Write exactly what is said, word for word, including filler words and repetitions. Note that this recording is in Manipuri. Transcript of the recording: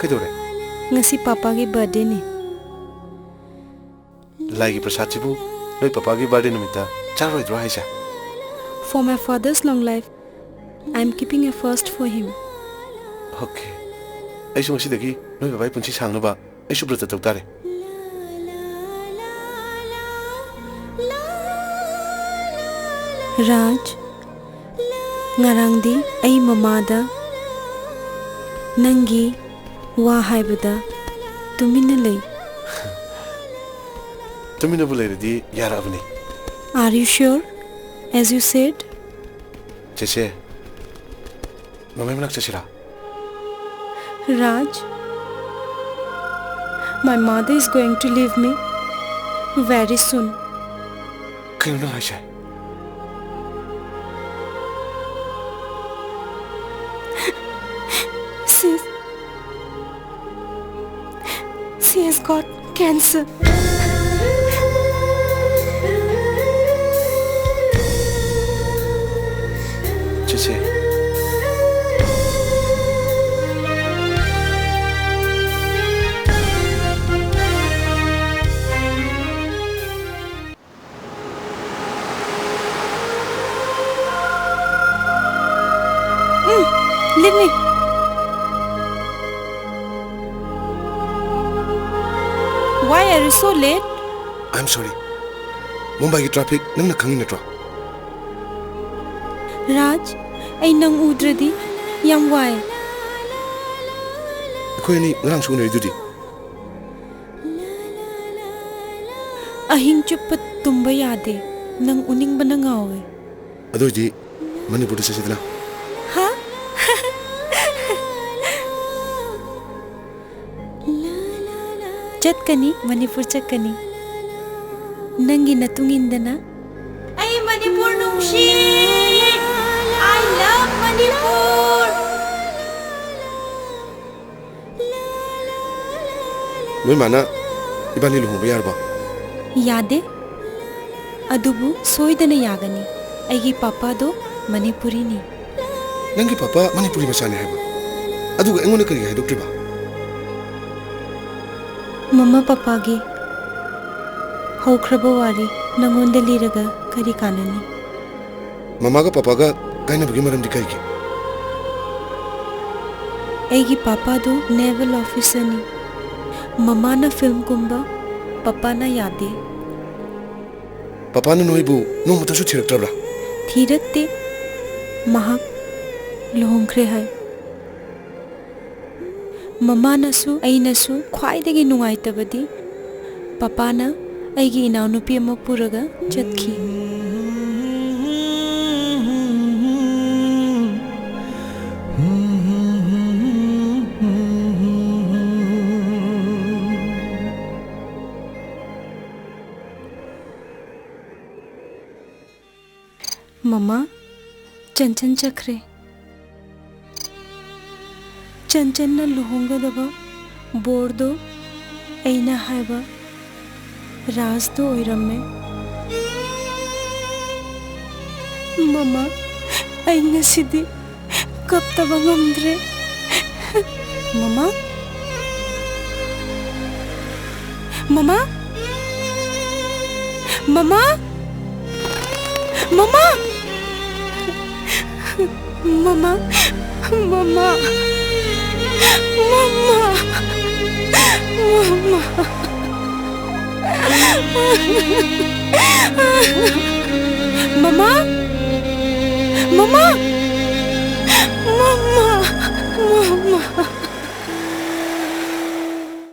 ꯀꯩꯗꯧꯔꯦ? ꯉꯁꯤ ꯄꯥꯄꯥꯒꯤ ꯕꯥꯔꯗꯦꯅꯤ꯫ ꯂꯥꯏꯒꯤ ꯄ꯭ꯔꯁꯥꯗꯁꯤꯕꯨ ꯅꯣꯏ ꯄꯥꯄꯥꯒꯤ ꯕꯥꯔꯗꯦ ꯅꯨꯃꯤꯠꯇ ꯆꯥꯔꯣꯏꯗ꯭ꯔꯣ ꯍꯥꯏꯁꯦ? For my father's long life, I am keeping a fast for him. Okay. ꯑꯩꯁꯨ ꯉꯁꯤꯗꯒꯤ ꯅꯣꯏ ꯄꯥꯄꯥꯒꯤ ꯄꯨꯟꯁꯤ ꯁꯥꯡꯅꯕ ꯑꯩꯁꯨ ꯕ꯭ꯔꯇ ꯇꯧ ꯇꯥꯔꯦ꯫ ꯔꯥꯖ, ꯉꯔꯥꯡꯗꯤ ꯑꯩ ꯃꯃꯥꯗ ꯅꯪꯒꯤ ꯋꯥ ꯍꯥꯏꯕꯗ ꯇꯨꯃꯤꯟꯅ ꯂꯩ꯫ ꯇꯨꯃꯤꯟꯅꯕꯨ ꯂꯩꯔꯗꯤ ꯌꯥꯔꯛꯑꯕꯅꯤ꯫ Are you sure? As you said? ꯆꯦꯆꯦ, ꯃꯃꯥꯏ ꯃꯅꯥꯛ ꯆꯠꯁꯤꯔꯥ? Raj, my mother is going to leave me very soon. ꯀꯩꯅꯣ ꯅꯪ ꯍꯥꯏꯁꯦ? She's, she has got cancer. ꯆꯦꯆꯦ꯫ ꯎꯝ, leave me. Why are you so late? I'm sorry. ꯃꯨꯝꯕꯥꯏꯒꯤ traffic ꯅꯪꯅ ꯈꯪꯉꯤ ꯅꯠꯇ꯭ꯔꯣ? ꯔꯥꯖ, ꯑꯩ ꯅꯪ ꯎꯗ꯭ꯔꯗꯤ ꯌꯥꯝ ꯋꯥꯏ꯫ ꯑꯩꯈꯣꯏ ꯑꯅꯤ ꯉꯔꯥꯡꯁꯨ ꯎꯅꯔꯤꯗꯨꯗꯤ꯫ ꯑꯍꯤꯡ ꯆꯨꯞꯄ ꯇꯨꯝꯕ ꯌꯥꯗꯦ, ꯅꯪ ꯎꯅꯤꯡꯕꯅ ꯉꯥꯎꯋꯦ꯫ ꯑꯗꯨ ꯑꯣꯏꯗꯤ ꯃꯅꯤꯄꯨꯔꯗ ꯆꯠꯁꯤꯗꯅ꯫ ꯍꯥ? ꯆꯠꯀꯅꯤ, ꯃꯅꯤꯄꯨꯔ ꯆꯠꯀꯅꯤ꯫ ꯅꯪꯒꯤ ꯅꯇꯨꯡ ꯏꯟꯗꯅ꯫ ꯑꯩ ꯃꯅꯤꯄꯨꯔ ꯅꯨꯡꯁꯤ꯫ I love Manipur. ꯅꯣꯏ ꯃꯥꯅ ꯏꯕꯥꯅꯤ ꯂꯨꯍꯣꯡꯕ ꯌꯥꯔꯕꯣ? ꯌꯥꯗꯦ꯫ ꯑꯗꯨꯕꯨ ꯁꯣꯏꯗꯅ ꯌꯥꯒꯅꯤ꯫ ꯑꯩꯒꯤ ꯄꯥꯄꯥꯗꯣ ꯃꯅꯤꯄꯨꯔꯤꯅꯤ꯫ ꯅꯪꯒꯤ ꯄꯥꯄꯥ ꯃꯅꯤꯄꯨꯔꯤ ꯃꯆꯥꯅꯤ ꯍꯥꯏꯕ? ꯑꯗꯨꯒ ꯑꯩꯉꯣꯟꯗ ꯀꯔꯤꯒꯤ ꯍꯥꯏꯗꯣꯛꯇ꯭ꯔꯤꯕ? ꯃꯃꯥ ꯄꯄꯥꯒꯤ ꯍꯧꯈ꯭ꯔꯕ ꯋꯥꯔꯤ ꯅꯉꯣꯟꯗ ꯂꯤꯔꯒ ꯀꯔꯤ ꯀꯥꯟꯅꯅꯤ? ꯃꯃꯥꯒ ꯄꯄꯥꯒ ꯀꯥꯏꯅꯕꯒꯤ ꯃꯔꯝꯗꯤ ꯀꯔꯤꯒꯤ? ꯑꯩꯒꯤ ꯄꯄꯥꯗꯨ ꯅꯦꯚꯦꯜ ꯑꯣꯐꯤꯁꯔꯅꯤ꯫ ꯃꯃꯥꯅ ꯐꯤꯜꯝ ꯀꯨꯝꯕ, ꯄꯄꯥꯅ ꯌꯥꯗꯦ꯫ ꯄꯄꯥꯅ ꯅꯣꯏꯕꯨ ꯅꯣꯡꯃꯇꯁꯨ ꯊꯤꯔꯛꯇ꯭ꯔꯕ꯭ꯔꯥ? ꯊꯤꯔꯛꯇꯦ꯫ ꯃꯍꯥꯛ ꯂꯨꯍꯣꯡꯈ꯭ꯔꯦ ꯍꯥꯏ꯫ ꯃꯃꯥꯅꯁꯨ ꯑꯩꯅꯁꯨ ꯈ꯭ꯋꯥꯏꯗꯒꯤ ꯅꯨꯡꯉꯥꯏꯇꯕꯗꯤ ꯄꯄꯥꯅ ꯑꯩꯒꯤ ꯏꯅꯥꯎꯅꯨꯄꯤ ꯑꯃ ꯄꯨꯔꯒ ꯆꯠꯈꯤ꯫ ꯃꯃꯥ, ꯆꯟꯆꯟ ꯆꯠꯈ꯭ꯔꯦ꯫ ꯆꯟꯆꯟꯅ ꯂꯨꯍꯣꯡꯒꯗꯕ ꯕꯣꯔꯗꯣ ꯑꯩꯅ ꯍꯥꯏꯕ ꯔꯥꯖꯇꯣ ꯑꯣꯏꯔꯝꯃꯦ꯫ ꯃꯃꯥ, ꯑꯩ ꯉꯁꯤꯗꯤ ꯀꯞꯇꯕ ꯉꯝꯗ꯭ꯔꯦ꯫ ꯃꯃꯥ? ꯃꯃꯥ? ꯃꯃꯥ? ꯃꯃꯥ? ꯃꯃꯥ? ꯃꯃꯥ? ꯃꯃꯥ? ꯃꯃꯥ? ꯃꯃꯥ? ꯃꯃꯥ? ꯃꯃꯥ? ꯃꯃꯥ?